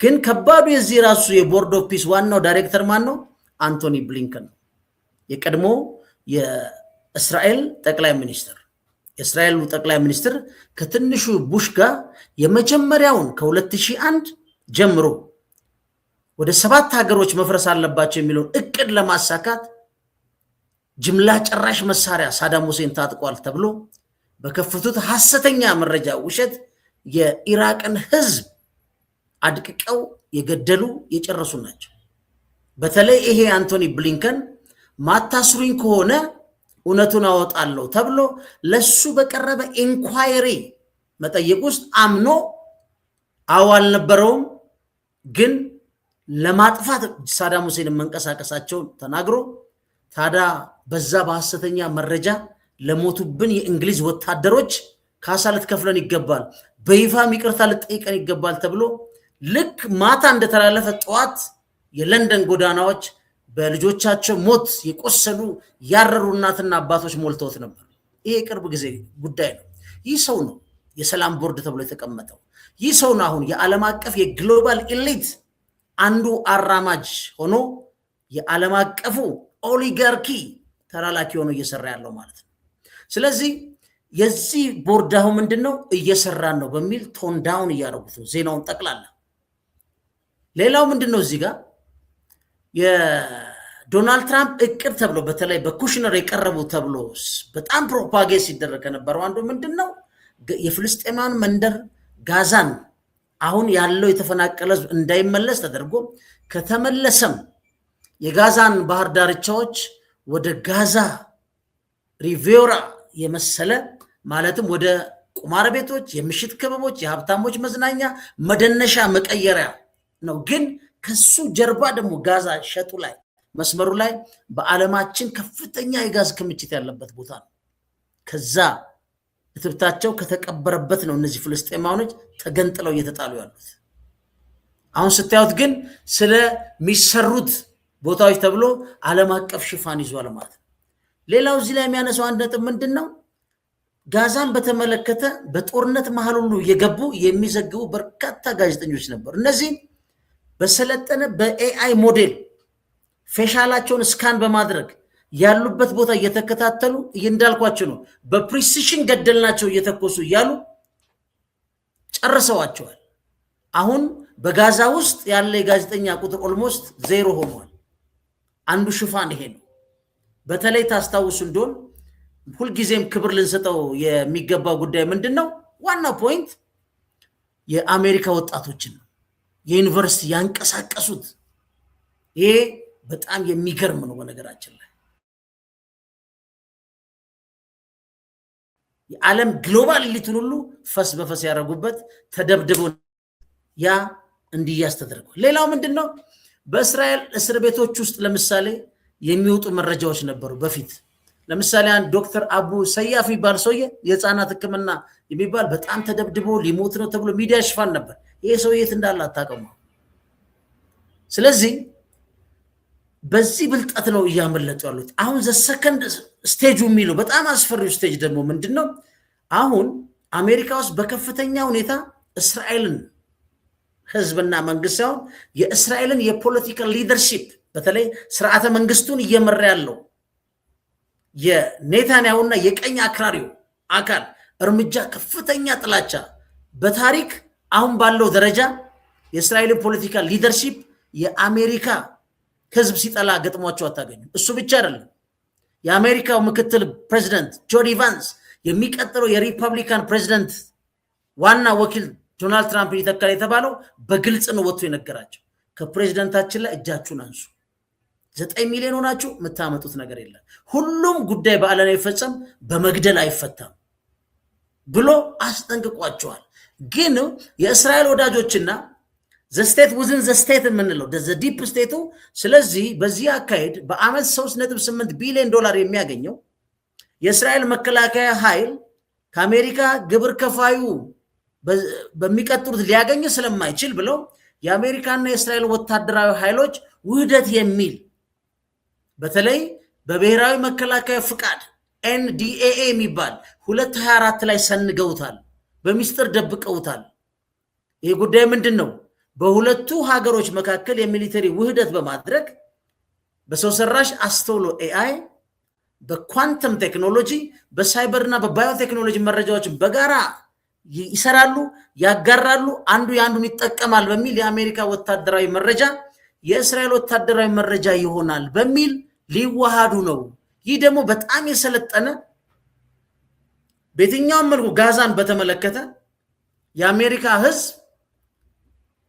ግን ከባዱ የዚህ ራሱ የ Board of Peace ዋናው ዳይሬክተር ማን ነው? አንቶኒ ብሊንከን ነው። የቀድሞ የእስራኤል ጠቅላይ ሚኒስትር። የእስራኤሉ ጠቅላይ ሚኒስትር ከትንሹ ቡሽ ጋር የመጀመሪያውን ከ2001 ጀምሮ ወደ ሰባት ሀገሮች መፍረስ አለባቸው የሚለውን እቅድ ለማሳካት ጅምላ ጨራሽ መሳሪያ ሳዳም ሁሴን ታጥቋል ተብሎ በከፈቱት ሐሰተኛ መረጃ፣ ውሸት የኢራቅን ህዝብ አድቅቀው የገደሉ፣ የጨረሱ ናቸው። በተለይ ይሄ አንቶኒ ብሊንከን ማታስሩኝ ከሆነ እውነቱን አወጣለሁ ተብሎ ለሱ በቀረበ inquiry መጠየቅ ውስጥ አምኖ አዎ አልነበረውም፣ ግን ለማጥፋት ሳዳም ሁሴንን መንቀሳቀሳቸውን ተናግሮ፣ ታዲያ በዛ በሐሰተኛ መረጃ ለሞቱብን የእንግሊዝ ወታደሮች ካሳ ልትከፍለን ይገባል፣ በይፋም ይቅርታ ልትጠይቀን ይገባል ተብሎ ልክ ማታ እንደተላለፈ ጠዋት የለንደን ጎዳናዎች በልጆቻቸው ሞት የቆሰሉ፣ ያረሩ እናትና አባቶች ሞልተውት ነበር። ይሄ የቅርብ ጊዜ ጉዳይ ነው። ይህ ሰው ነው የሰላም ቦርድ ተብሎ የተቀመጠው። ይህ ሰው ነው አሁን የዓለም አቀፍ የ global elite አንዱ አራማጅ ሆኖ የዓለም አቀፉ oligarchy ተላላኪ ሆኖ እየሰራ ያለው ማለት ነው። ስለዚህ የዚህ ቦርድ አሁን ምንድን ነው እየሰራን ነው በሚል tone down እያደረጉት ነው ዜናውን ጠቅላላ። ሌላው ምንድን ነው፣ እዚህ ጋር የዶናልድ ትራምፕ እቅድ ተብሎ በተለይ በኩሽነር የቀረቡ ተብሎ በጣም propagate ሲደረግ ከነበረው አንዱ ምንድን ነው፣ የፍልስጤማን መንደር ጋዛን አሁን ያለው የተፈናቀለ ህዝብ እንዳይመለስ ተደርጎ፣ ከተመለሰም የጋዛን ባህር ዳርቻዎች ወደ ጋዛ ሪቬራ የመሰለ፣ ማለትም ወደ ቁማር ቤቶች፣ የምሽት ክበቦች፣ የሀብታሞች መዝናኛ መደነሻ መቀየሪያ ነው። ግን ከሱ ጀርባ ደግሞ ጋዛ ሸጡ ላይ፣ መስመሩ ላይ በዓለማችን ከፍተኛ የጋዝ ክምችት ያለበት ቦታ ነው። ከዛ እትብታቸው ከተቀበረበት ነው እነዚህ ፍልስጤማውያኖች ተገንጥለው እየተጣሉ ያሉት። አሁን ስታዩት ግን ስለሚሰሩት ቦታዎች ተብሎ ዓለም አቀፍ ሽፋን ይዟል ማለት ነው። ሌላው እዚህ ላይ የሚያነሳው አንድ ነጥብ ምንድን ነው? ጋዛን በተመለከተ በጦርነት መሀል ሁሉ የገቡ የሚዘግቡ በርካታ ጋዜጠኞች ነበሩ። እነዚህ በሰለጠነ በ AI model facial ኣቸውን scan በማድረግ ያሉበት ቦታ እየተከታተሉ፣ እንዳልኳቸው ነው፣ በ precision ገደልናቸው እየተኮሱ እያሉ ጨርሰዋቸዋል። አሁን በጋዛ ውስጥ ያለ የጋዜጠኛ ቁጥር almost zero ሆኗል። አንዱ ሽፋን ይሄ ነው። በተለይ ታስታውሱ እንደሆን ሁልጊዜም ክብር ልንሰጠው የሚገባው ጉዳይ ምንድን ነው? ዋናው point የአሜሪካ ወጣቶችን ነው የዩኒቨርሲቲ ያንቀሳቀሱት። ይሄ በጣም የሚገርም ነው። በነገራችን ላይ የዓለም global elite ኡን ሁሉ ፈስ በፈስ ያደረጉበት፣ ተደብድበው ያ እንዲያዝ ተደርጓል። ሌላው ምንድን ነው? በእስራኤል እስር ቤቶች ውስጥ ለምሳሌ የሚወጡ መረጃዎች ነበሩ በፊት። ለምሳሌ አንድ ዶክተር አቡ ሰያፍ የሚባል ሰውዬ፣ የህፃናት ሕክምና የሚባል፣ በጣም ተደብድቦ ሊሞት ነው ተብሎ ሚዲያ ሽፋን ነበር። ይሄ ሰውዬ የት እንዳለ አታውቅም። ስለዚህ በዚህ ብልጠት ነው እያመለጡ ያሉት። አሁን the second stage ኡ የሚለው በጣም አስፈሪው stage ደግሞ ምንድን ነው? አሁን አሜሪካ ውስጥ በከፍተኛ ሁኔታ እስራኤልን ህዝብና መንግስት ሳይሆን የእስራኤልን የ political leadership፣ በተለይ ስርዓተ መንግስቱን እየመራ ያለው የኔታንያሁና የቀኝ አክራሪው አካል እርምጃ ከፍተኛ ጥላቻ፣ በታሪክ አሁን ባለው ደረጃ የእስራኤልን political leadership የአሜሪካ ህዝብ ሲጠላ ገጥሟቸው አታገኙም። እሱ ብቻ አይደለም። የአሜሪካው ምክትል ፕሬዚደንት ጄዲ ቫንስ የሚቀጥለው የሪፐብሊካን ፕሬዚደንት ዋና ወኪል ዶናልድ ትራምፕን ይተካል የተባለው በግልጽ ነው ወጥቶ የነገራቸው። ከፕሬዚደንታችን ላይ እጃችሁን አንሱ። 9 ሚሊዮን ሆናችሁ የምታመጡት ነገር የለም። ሁሉም ጉዳይ በዓለም አይፈጸም፣ በመግደል አይፈታም ብሎ አስጠንቅቋቸዋል። ግን የእስራኤል ወዳጆችና the state within the state የምንለው the deep state ኡ፣ ስለዚህ በዚህ አካሄድ በአመት 3.8 ቢሊዮን ዶላር የሚያገኘው የእስራኤል መከላከያ ኃይል ከአሜሪካ ግብር ከፋዩ በሚቀጥሉት ሊያገኝ ስለማይችል ብለው የአሜሪካና የእስራኤል ወታደራዊ ኃይሎች ውህደት የሚል፣ በተለይ በብሔራዊ መከላከያ ፍቃድ NDAA የሚባል 224 ላይ ሰንገውታል፣ በሚስጥር ደብቀውታል። ይህ ጉዳይ ምንድን ነው? በሁለቱ ሀገሮች መካከል የ military ውህደት በማድረግ በሰው ሰራሽ አስተውሎ AI፣ በ quantum technology፣ በሳይበር እና በባዮቴክኖሎጂ መረጃዎችን በጋራ ይሰራሉ፣ ያጋራሉ፣ አንዱ የአንዱን ይጠቀማል በሚል የአሜሪካ ወታደራዊ መረጃ የእስራኤል ወታደራዊ መረጃ ይሆናል በሚል ሊዋሃዱ ነው። ይህ ደግሞ በጣም የሰለጠነ፣ በየትኛውም መልኩ ጋዛን በተመለከተ የአሜሪካ ሕዝብ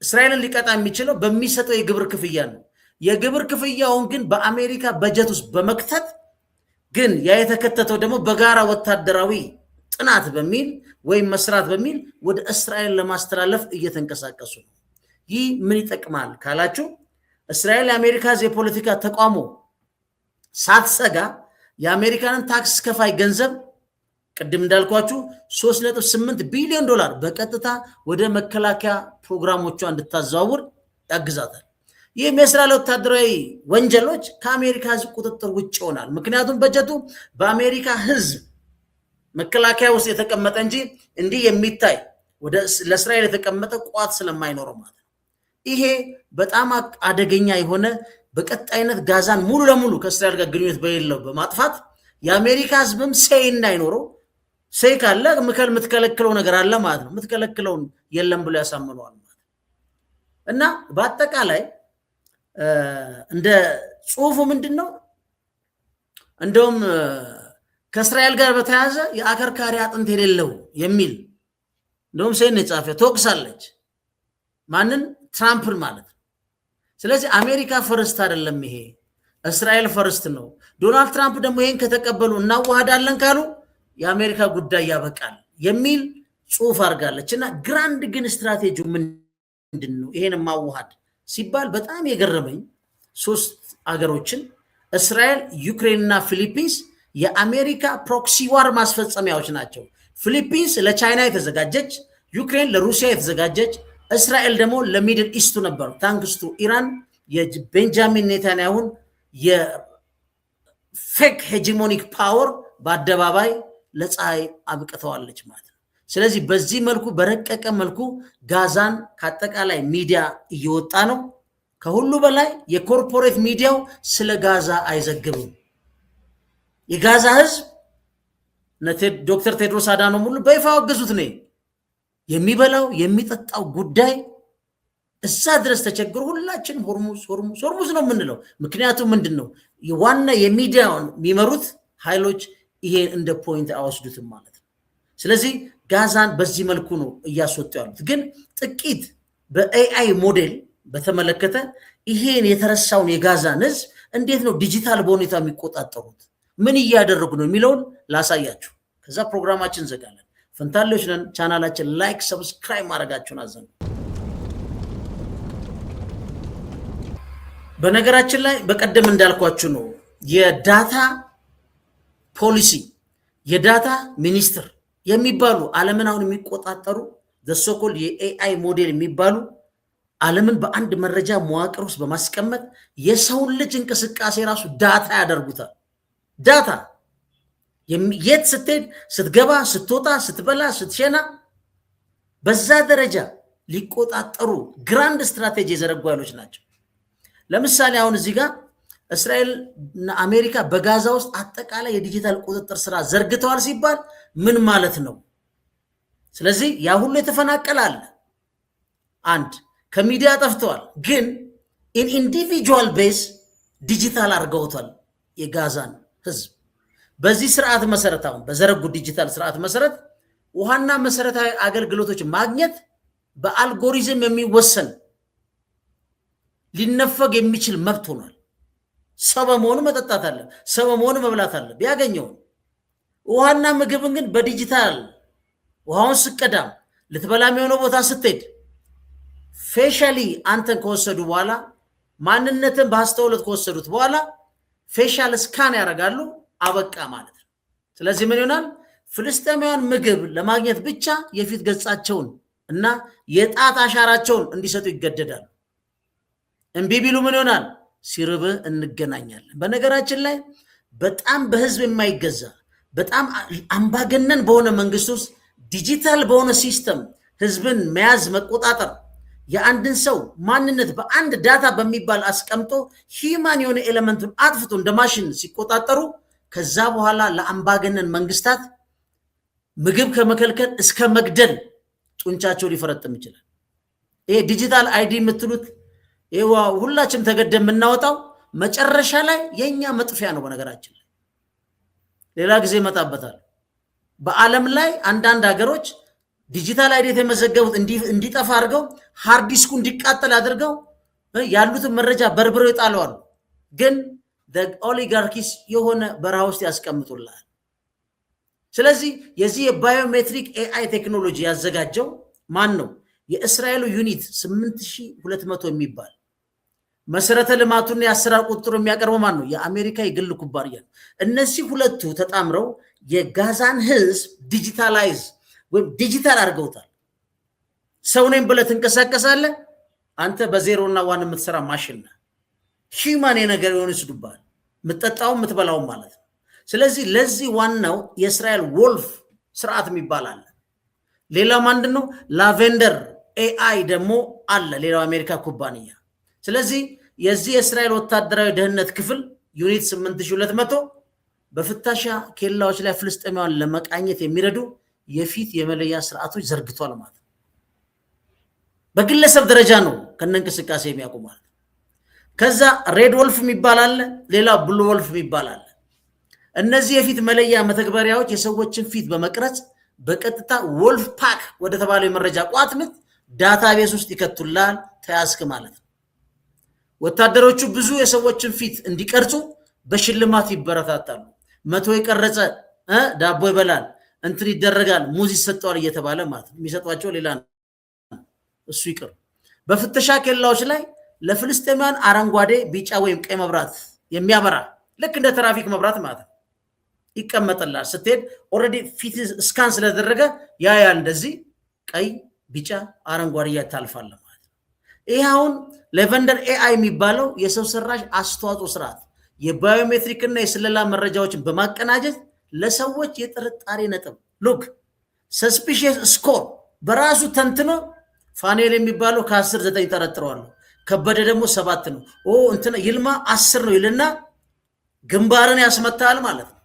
እስራኤልን ሊቀጣ የሚችለው በሚሰጠው የግብር ክፍያ ነው። የግብር ክፍያውን ግን በአሜሪካ በጀት ውስጥ በመክተት፣ ግን ያ የተከተተው ደግሞ በጋራ ወታደራዊ ጥናት በሚል ወይም መስራት በሚል ወደ እስራኤል ለማስተላለፍ እየተንቀሳቀሱ ነው። ይህ ምን ይጠቅማል ካላችሁ፣ እስራኤል የአሜሪካ የፖለቲካ ተቃውሞ ሳትሰጋ የአሜሪካንን tax ከፋይ ገንዘብ፣ ቅድም እንዳልኳችሁ 3.8 ቢሊዮን ዶላር በቀጥታ ወደ መከላከያ ፕሮግራሞቿ እንድታዘዋውር ያግዛታል። ይህም የእስራኤል ወታደራዊ ወንጀሎች ከአሜሪካ ህዝብ ቁጥጥር ውጭ ይሆናል። ምክንያቱም በጀቱ በአሜሪካ ህዝብ መከላከያ ውስጥ የተቀመጠ እንጂ እንዲህ የሚታይ ወደ ለእስራኤል የተቀመጠ ቋት ስለማይኖረው ማለት ነው። ይሄ በጣም አደገኛ የሆነ፣ በቀጣይነት ጋዛን ሙሉ ለሙሉ ከእስራኤል ጋር ግንኙነት በሌለው በማጥፋት የአሜሪካ ህዝብም say እንዳይኖረው፣ say ካለ የምትከለክለው ነገር አለ ማለት ነው። የምትከለክለውን የለም ብሎ ያሳምነዋል ማለት ነው። እና በአጠቃላይ እንደ ጽሁፉ ምንድን ነው፣ እንደውም ከእስራኤል ጋር በተያያዘ የአከርካሪ አጥንት የሌለው የሚል እንደውም ሴን የጻፈ ትወቅሳለች። ማንን? ትራምፕን ማለት ነው። ስለዚህ አሜሪካ first አይደለም፣ ይሄ እስራኤል first ነው። ዶናልድ ትራምፕ ደግሞ ይሄን ከተቀበሉ፣ እናዋሃዳለን ካሉ የአሜሪካ ጉዳይ ያበቃል የሚል ጽሁፍ አድርጋለች። እና grand ግን ስትራቴጂው ምንድን ነው? ይሄን ማዋሃድ ሲባል በጣም የገረመኝ ሶስት አገሮችን እስራኤል፣ ዩክሬን እና ፊሊፒንስ የአሜሪካ proxy war ማስፈጸሚያዎች ናቸው። ፊሊፒንስ ለቻይና የተዘጋጀች፣ ዩክሬን ለሩሲያ የተዘጋጀች፣ እስራኤል ደግሞ ለ Middle East ኡ ነበሩ። Thanks to ኢራን የቤንጃሚን ኔታንያሁን የ fake hegemonic power በአደባባይ ለፀሐይ አብቅተዋለች ማለት ነው። ስለዚህ በዚህ መልኩ በረቀቀ መልኩ ጋዛን ከአጠቃላይ ሚዲያ እየወጣ ነው። ከሁሉ በላይ የ corporate ሚዲያው ስለ ጋዛ አይዘግብም። የጋዛ ህዝብ ዶክተር ቴድሮስ አዳኖም ሁሉ በይፋ ወገዙት ነው። የሚበላው የሚጠጣው ጉዳይ እዛ ድረስ ተቸግሮ ሁላችንም ሆርሙዝ ሆርሙዝ ሆርሙዝ ነው የምንለው። ምክንያቱም ምንድን ነው፣ ዋና የሚዲያውን የሚመሩት ኃይሎች ይሄ እንደ point አይወስዱትም ማለት ነው። ስለዚህ ጋዛን በዚህ መልኩ ነው እያስወጡ ያሉት። ግን ጥቂት በ AI model በተመለከተ ይሄን የተረሳውን የጋዛን ህዝብ እንዴት ነው ዲጂታል በሁኔታ የሚቆጣጠሩት፣ ምን እያደረጉ ነው የሚለውን ላሳያችሁ። ከዛ ፕሮግራማችን እንዘጋለን። ፈንታሌዎች ነን። ቻናላችን like፣ subscribe ማድረጋችሁን አትዘንጉ። በነገራችን ላይ በቀደም እንዳልኳችሁ ነው፣ የ data ፖሊሲ፣ የ data ሚኒስትር የሚባሉ ዓለምን አሁን የሚቆጣጠሩ the so-called የ AI model የሚባሉ ዓለምን በአንድ መረጃ መዋቅር ውስጥ በማስቀመጥ የሰውን ልጅ እንቅስቃሴ ራሱ data ያደርጉታል። Data የት ስትሄድ፣ ስትገባ፣ ስትወጣ፣ ስትበላ፣ ስትሸና በዛ ደረጃ ሊቆጣጠሩ grand strategy የዘረጉ ኃይሎች ናቸው። ለምሳሌ አሁን እዚህ ጋር እስራኤል እና አሜሪካ በጋዛ ውስጥ አጠቃላይ የዲጂታል ቁጥጥር ስራ ዘርግተዋል ሲባል ምን ማለት ነው? ስለዚህ ያ ሁሉ የተፈናቀለ አለ። አንድ ከሚዲያ ጠፍተዋል፣ ግን in individual base digital አድርገውታል የጋዛን ህዝብ። በዚህ ስርዓት መሰረት፣ አሁን በዘረጉ ዲጂታል ስርዓት መሰረት ውሃና መሰረታዊ አገልግሎቶች ማግኘት በአልጎሪዝም የሚወሰን ሊነፈግ የሚችል መብት ሆኗል። ሰው በመሆኑ መጠጣት አለ፣ ሰው በመሆኑ መብላት አለ። ቢያገኘውን ውሃና ምግብን ግን በዲጂታል ውሃውን ስቀዳም ልትበላም የሆነ ቦታ ስትሄድ facially አንተን ከወሰዱ በኋላ፣ ማንነትን በአስተውሎት ከወሰዱት በኋላ facial scan ያደርጋሉ። አበቃ ማለት ነው። ስለዚህ ምን ይሆናል? ፍልስጤማውያን ምግብ ለማግኘት ብቻ የፊት ገጻቸውን እና የጣት አሻራቸውን እንዲሰጡ ይገደዳሉ። እምቢ ቢሉ ምን ይሆናል? ሲርብህ እንገናኛለን። በነገራችን ላይ በጣም በህዝብ የማይገዛ፣ በጣም አምባገነን በሆነ መንግስት ውስጥ ዲጂታል በሆነ system ህዝብን መያዝ፣ መቆጣጠር፣ የአንድን ሰው ማንነት በአንድ data በሚባል አስቀምጦ human የሆነ element ኡን አጥፍቶ እንደ ማሽን ሲቆጣጠሩ ከዛ በኋላ ለአምባገነን መንግስታት ምግብ ከመከልከል እስከ መግደል ጡንቻቸው ሊፈረጥም ይችላል። ይሄ digital ID የምትሉት ይሄ ሁላችንም ተገደን የምናወጣው መጨረሻ ላይ የኛ መጥፊያ ነው። በነገራችን ላይ ሌላ ጊዜ ይመጣበታል። በዓለም ላይ አንዳንድ ሀገሮች digital ID የተመዘገቡት እንዲጠፋ አድርገው፣ hard disk ኡ እንዲቃጠል አድርገው ያሉትን መረጃ በርብረው ይጣለዋሉ። ግን oligarchies የሆነ በረሃ ውስጥ ያስቀምጡልሃል። ስለዚህ የዚህ የ biometric AI ቴክኖሎጂ ያዘጋጀው ማን ነው? የእስራኤሉ Unit 8200 የሚባል መሰረተ ልማቱን የአሰራር ቁጥጥሩ የሚያቀርበው ማን ነው? የአሜሪካ የግል ኩባንያ ነው። እነዚህ ሁለቱ ተጣምረው የጋዛን ህዝብ digitalize ወይም ዲጂታል አድርገውታል። ሰው ነኝ ብለህ ትንቀሳቀሳለህ። አንተ በዜሮ እና one የምትሰራ ማሽን ነህ። Human የነገር የሆነ ይስዱብሃል። የምትጠጣውም የምትበላውም ማለት ነው። ስለዚህ ለዚህ ዋናው የእስራኤል Wolf ስርዓት የሚባል አለ። ሌላው ምንድን ነው? Lavender AI ደግሞ አለ፣ ሌላው አሜሪካ ኩባንያ። ስለዚህ የዚህ የእስራኤል ወታደራዊ ደህንነት ክፍል Unit 8200 በፍተሻ ኬላዎች ላይ ፍልስጤማውያን ለመቃኘት የሚረዱ የፊት የመለያ ስርዓቶች ዘርግቷል ማለት ነው። በግለሰብ ደረጃ ነው ከነ እንቅስቃሴ የሚያውቁ ማለት ነው። ከዛ Red Wolf የሚባል አለ፣ ሌላ Blue Wolf የሚባል አለ። እነዚህ የፊት መለያ መተግበሪያዎች የሰዎችን ፊት በመቅረጽ በቀጥታ Wolf Pack ወደ ተባለው የመረጃ ቋት ምት database ውስጥ ይከቱላል። ተያዝክ ማለት ነው። ወታደሮቹ ብዙ የሰዎችን ፊት እንዲቀርጹ በሽልማት ይበረታታሉ። 100 የቀረጸ ዳቦ ይበላል፣ እንትን ይደረጋል፣ ሙዝ ይሰጠዋል እየተባለ ማለት ነው። የሚሰጧቸው ሌላ ነው፣ እሱ ይቅር። በፍተሻ ኬላዎች ላይ ለፍልስጤማውያን አረንጓዴ፣ ቢጫ ወይም ቀይ መብራት የሚያበራ ልክ እንደ ትራፊክ መብራት ማለት ነው ይቀመጥላል። ስትሄድ already ፊት scan ስለተደረገ ያ እንደዚህ ቀይ፣ ቢጫ፣ አረንጓዴ እያታልፋለህ ማለት ነው። ይህ አሁን Lavender AI የሚባለው የሰው ሰራሽ አስተዋጽኦ ስርዓት የ biometric እና የስለላ መረጃዎችን በማቀናጀት ለሰዎች የጥርጣሬ ነጥብ፣ look፣ suspicious score በራሱ ተንትኖ ፋኔል የሚባለው ከ10 9 ጠረጥረዋለሁ፣ ከበደ ደግሞ 7 ነው፣ ኦ እንትና ይልማ 10 ነው ይልና ግንባርን ያስመታል ማለት ነው።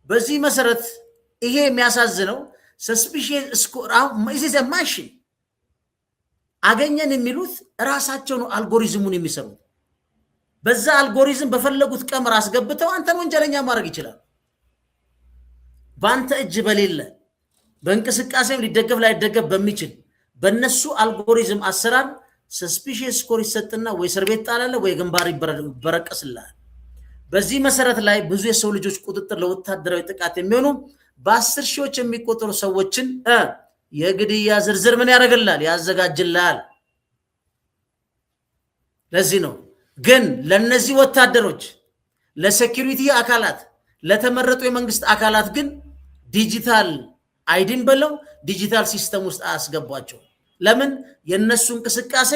በዚህ መሰረት ይሄ የሚያሳዝነው suspicious score machine አገኘን የሚሉት ራሳቸው ነው አልጎሪዝሙን የሚሰሩት። በዛ አልጎሪዝም በፈለጉት ቀመር አስገብተው አንተን ወንጀለኛ ማድረግ ይችላል። በአንተ እጅ በሌለ፣ በእንቅስቃሴም ሊደገፍ ላይደገፍ በሚችል በእነሱ አልጎሪዝም አሰራር suspicious score ይሰጥና ወይ እስር ቤት ጣላለ ወይ ግንባር ይበረቀስልሃል። በዚህ መሰረት ላይ ብዙ የሰው ልጆች ቁጥጥር ለወታደራዊ ጥቃት የሚሆኑ በ10 ሺዎች የሚቆጠሩ ሰዎችን የግድያ ዝርዝር ምን ያደርግልሃል? ያዘጋጅልሃል። ለዚህ ነው ግን ለነዚህ ወታደሮች፣ ለ security አካላት፣ ለተመረጡ የመንግስት አካላት ግን digital ID ን በለው digital system ውስጥ አያስገቧቸው። ለምን? የነሱ እንቅስቃሴ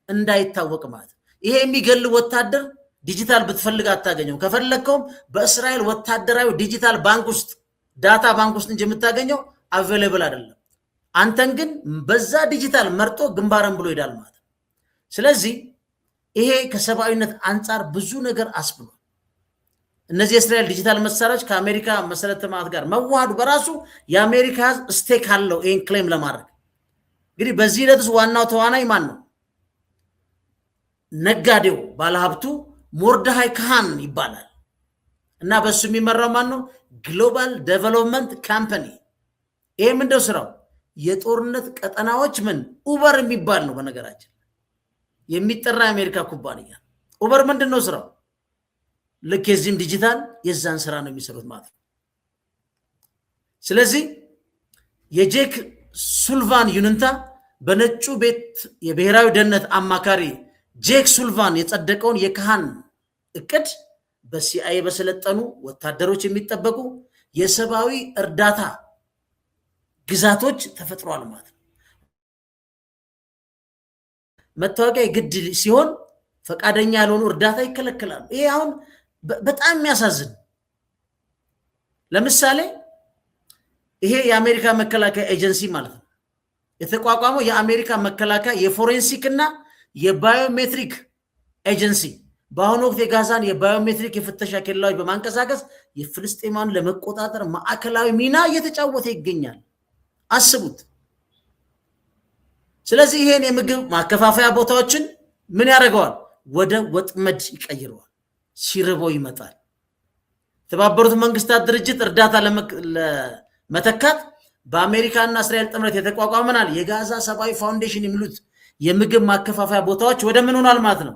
እንዳይታወቅ ማለት። ይሄ የሚገል ወታደር ዲጂታል ብትፈልግ አታገኘው። ከፈለግከውም በእስራኤል ወታደራዊ digital bank ውስጥ፣ data bank ውስጥ እንጂ የምታገኘው available አይደለም። አንተን ግን በዛ ዲጂታል መርጦ ግንባርን ብሎ ይሄዳል ማለት ነው። ስለዚህ ይሄ ከሰብአዊነት አንጻር ብዙ ነገር አስብሏል። እነዚህ የእስራኤል ዲጂታል መሳሪያዎች ከአሜሪካ መሰረተ ልማት ጋር መዋሃዱ በራሱ የአሜሪካ ሕዝብ stake አለው ይህን claim ለማድረግ። እንግዲህ በዚህ ሂደት ውስጥ ዋናው ተዋናይ ማን ነው? ነጋዴው ባለሀብቱ ሞርደሃይ ካሃን ይባላል። እና በእሱ የሚመራው ማን ነው? Global Development Company። ይሄ ምንድነው ስራው? የጦርነት ቀጠናዎች ምን Uber የሚባል ነው በነገራችን የሚጠራ የአሜሪካ ኩባንያ። Uber ምንድን ነው ስራው? ልክ የዚህም ዲጂታል የዛን ስራ ነው የሚሰሩት ማለት ነው። ስለዚህ የጄክ ሱልቫን ይሁንታ በነጩ ቤት የብሔራዊ ደህንነት አማካሪ ጄክ ሱልቫን የጸደቀውን የካሃን እቅድ በ CIA በሰለጠኑ ወታደሮች የሚጠበቁ የሰብአዊ እርዳታ ግዛቶች ተፈጥሯል ማለት ነው። መታወቂያ የግድ ሲሆን ፈቃደኛ ያልሆኑ እርዳታ ይከለከላሉ። ይሄ አሁን በጣም የሚያሳዝን፣ ለምሳሌ ይሄ የአሜሪካ መከላከያ ኤጀንሲ ማለት ነው፣ የተቋቋመው የአሜሪካ መከላከያ የ forensic እና የ biometric agency በአሁኑ ወቅት የጋዛን የ biometric የፍተሻ ኬላዎች በማንቀሳቀስ የፍልስጤማን ለመቆጣጠር ማዕከላዊ ሚና እየተጫወተ ይገኛል። አስቡት። ስለዚህ ይሄን የምግብ ማከፋፈያ ቦታዎችን ምን ያደርገዋል? ወደ ወጥመድ ይቀይረዋል። ሲርበው ይመጣል። የተባበሩት መንግስታት ድርጅት እርዳታ ለመተካት በአሜሪካና እስራኤል ጥምረት የተቋቋመናል የጋዛ ሰብአዊ foundation የሚሉት የምግብ ማከፋፈያ ቦታዎች ወደ ምን ሆኗል ማለት ነው?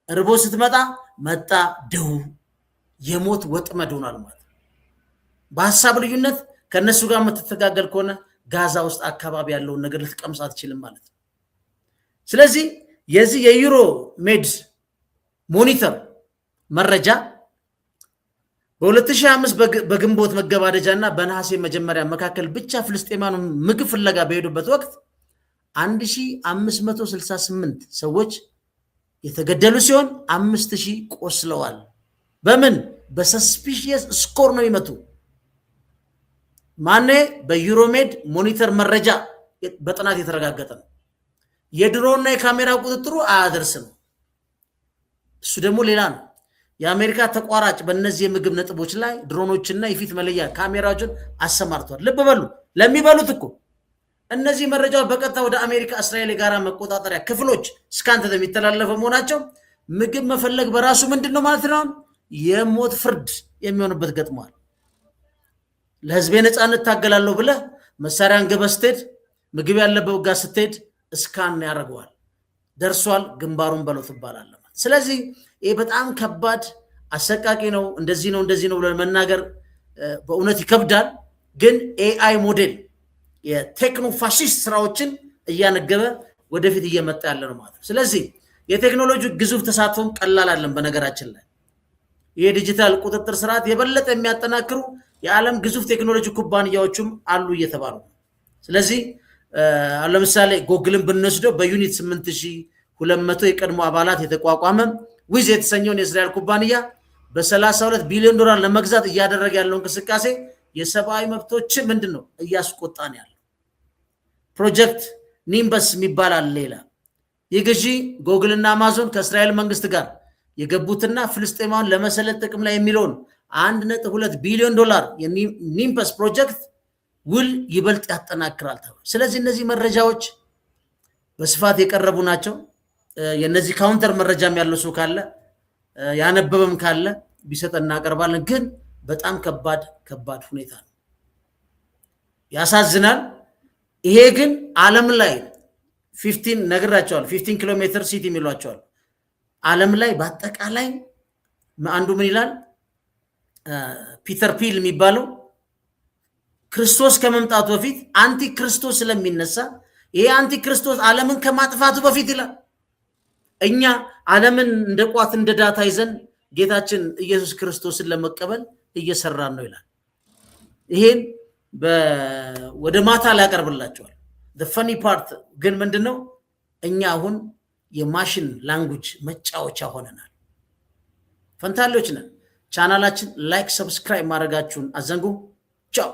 እርቦ ስትመጣ መጣ ደው የሞት ወጥመድ ሆኗል ማለት ነው። በሀሳብ ልዩነት ከእነሱ ጋር የምትተጋገል ከሆነ ጋዛ ውስጥ አካባቢ ያለውን ነገር ልትቀምስ አትችልም ማለት ነው። ስለዚህ የዚህ የ Euro Med Monitor መረጃ በ2005 በግንቦት መገባደጃ እና በነሐሴ መጀመሪያ መካከል ብቻ ፍልስጤማኑ ምግብ ፍለጋ በሄዱበት ወቅት 1568 ሰዎች የተገደሉ ሲሆን 5000 ቆስለዋል። በምን? በ suspicious score ነው የሚመቱ። ማኔ በ Euro Med Monitor መረጃ በጥናት የተረጋገጠ ነው። የድሮንና የካሜራ ቁጥጥሩ አያደርስም። እሱ ደግሞ ሌላ ነው። የአሜሪካ ተቋራጭ በእነዚህ የምግብ ነጥቦች ላይ ድሮኖችና የፊት መለያ ካሜራዎችን አሰማርቷል። ልብ በሉ፣ ለሚበሉት እኮ እነዚህ መረጃዎች በቀጥታ ወደ አሜሪካ እስራኤል የጋራ መቆጣጠሪያ ክፍሎች scan የሚተላለፈ መሆናቸው ምግብ መፈለግ በራሱ ምንድን ነው ማለት ነው? የሞት ፍርድ የሚሆንበት ገጥሟል። ለህዝቤ ነፃነት ታገላለሁ ብለህ መሳሪያን ግበህ ስትሄድ፣ ምግብ ያለበት ጋር ስትሄድ scan ያደርገዋል። ደርሷል፣ ግንባሩን በለው ትባላለህ። ስለዚህ ይህ በጣም ከባድ አሰቃቂ ነው። እንደዚህ ነው እንደዚህ ነው ብለን መናገር በእውነት ይከብዳል። ግን AI model የ techno fascist ስራዎችን እያነገበ ወደፊት እየመጣ ያለ ነው ማለት ነው። ስለዚህ የቴክኖሎጂ ግዙፍ ተሳትፎም ቀላል አይደለም። በነገራችን ላይ የዲጂታል ቁጥጥር ስርዓት የበለጠ የሚያጠናክሩ የዓለም ግዙፍ ቴክኖሎጂ ኩባንያዎችም አሉ እየተባሉ ነው። ስለዚህ ለምሳሌ ጎግልን ብንወስደው በ Unit 8200 የቀድሞ አባላት የተቋቋመ ዊዝ የተሰኘውን የእስራኤል ኩባንያ በ32 ቢሊዮን ዶላር ለመግዛት እያደረገ ያለው እንቅስቃሴ የሰብአዊ መብቶችን ምንድን ነው እያስቆጣ ነው ያለው። Project Nimbus የሚባል አለ ሌላ። ይህ ግዢ ጎግልና አማዞን ከእስራኤል መንግስት ጋር የገቡትና ፍልስጤማውያን ለመሰለል ጥቅም ላይ የሚለውን 1.2 ቢሊዮን ዶላር የ Nimbus ፕሮጀክት ውል ይበልጥ ያጠናክራል ተብሏል። ስለዚህ እነዚህ መረጃዎች በስፋት የቀረቡ ናቸው። የነዚህ counter መረጃም ያለው ሰው ካለ፣ ያነበበም ካለ ቢሰጠን እናቀርባለን። ግን በጣም ከባድ ከባድ ሁኔታ ነው፣ ያሳዝናል። ይሄ ግን ዓለም ላይ 15 ነግራቸዋል። 15 kilometer city የሚሏቸዋል። ዓለም ላይ በአጠቃላይ አንዱ ምን ይላል፣ ፒተር ፒል የሚባለው፣ ክርስቶስ ከመምጣቱ በፊት anti ክርስቶስ ስለሚነሳ፣ ይሄ anti ክርስቶስ ዓለምን ከማጥፋቱ በፊት ይላል፣ እኛ ዓለምን እንደ ቋት እንደ data ይዘን ጌታችን ኢየሱስ ክርስቶስን ለመቀበል እየሰራን ነው ይላል። ይሄን ወደ ማታ ላይ ያቀርብላቸዋል። Funny part ግን ምንድን ነው? እኛ አሁን የ machine language መጫወቻ ሆነናል። ፈንታሌዎች ነን። ቻናላችን like፣ subscribe ማድረጋችሁን አትዘንጉ። ቻው።